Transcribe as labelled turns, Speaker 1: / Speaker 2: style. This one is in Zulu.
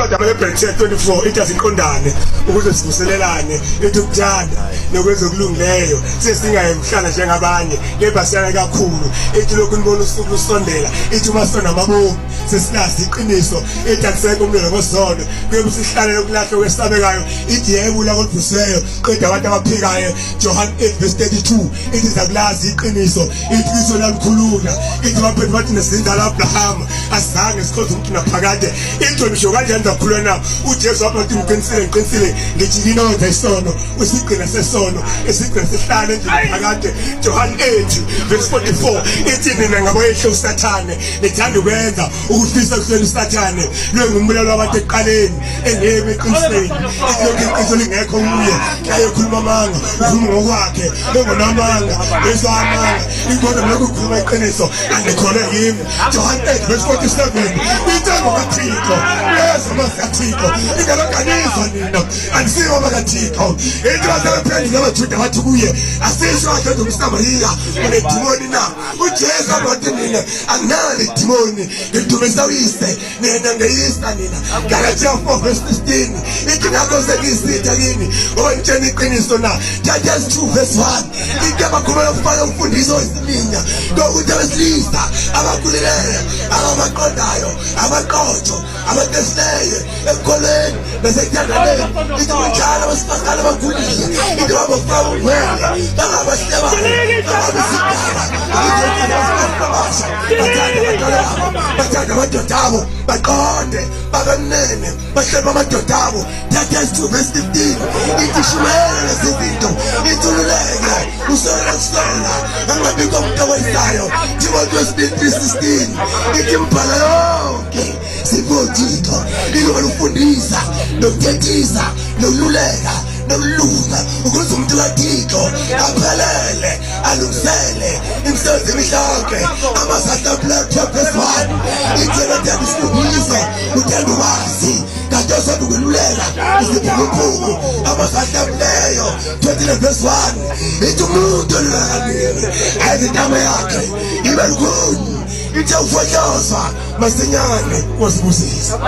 Speaker 1: Incwadi yamaHebheru 24 ithi asiqondane ukuze sivuselelane, ithi ukuthanda nokwenza okulungileyo sesingaye kuhlala njengabanye kepha siyala kakhulu. Ithi lokhu nibona usuku lusondela, ithi uma sonamabomu sesilazi iqiniso, ithi akusekho umlilo ngosono kuyobe sihlalele ukulahla okwesabekayo. Ithi yebo ulaka oluvusiweyo qeda abantu abaphikayo. John 8 verse 32 ithi zakulazi iqiniso, iqiniso lalikhulula. Ithi baphethe bathi nezinda la-Abrahama asizange sikhonze umuntu naphakade. Ithi ngisho kanjani zakhulwa na? UJesu wathi ngiqinisile ngiqinisile ngithi kinonza isono usigcina sesono isigcina sihlale endlini phakade. John 8 verse 44 ithi nina ngaboyehlo uSathane nithanda ukwenza ukufisa kuhleli uSathane lwengumbulalo wabantu ekuqaleni engeke eqinisweni. Ithi lokhu iqiniso lingekho kuye ayekhuluma amanga ukhuluma ngokwakhe engonamanga ezwa amanga inkono lokhu ukhuluma iqiniso andikhona yimi. John 8 verse 47 intengo kaThixo yezwa amazwi kaThixo ingalokanizwa nina andisibo bakaThixo. Into basebephendula abaJuda bathi kuye asisho kahle umSamariya unedimoni na? UJesu abathi mina anginalo idimoni ngidumisa uyise nina ngeyisa nina. Galatiya 4 verse 16 ithi ngakho sengiyisitha kini ngoba ngitshena iqiniso na? Titus 2 verse 1 ithi abakhulumela ukufaka umfundiso wesiminya kokuthi abesilisa abakhulileyo ababaqondayo abaqotho abatesileyo ekukholweni nasekuthandaneni. Ithi kunjalo abesifazane abakhulile ithi babofaka ubungcwele bangabahlebayo bangabisigaba abasha bathande abantwana babo bathande amadoda abo baqonde babemnene bahlebe amadoda abo. Titus 2 verse 15 ithi shumayela lezi zinto ithululeke usona kusona angabikho umuntu owesayo. Timotheo 3:16 ithi imbhalo yonke sipho Thixo ilungelo ukufundisa nokuthethisa nokululeka nokulunga ukuze umuntu kaThixo aphelele alungisele imisebenzi emihle yonke. Amasahla verse 1 ithi ethanda isifundiso uthanda ukwazi kanti osanda ukweluleka isiphukuphuku. Amasahlamleyo 20 verse 1 ithi umuntu oluleka kaningi ayenze intamo yakhe ibe lukhuni, ithe ufohlozwa masinyane. Nkosi busisa.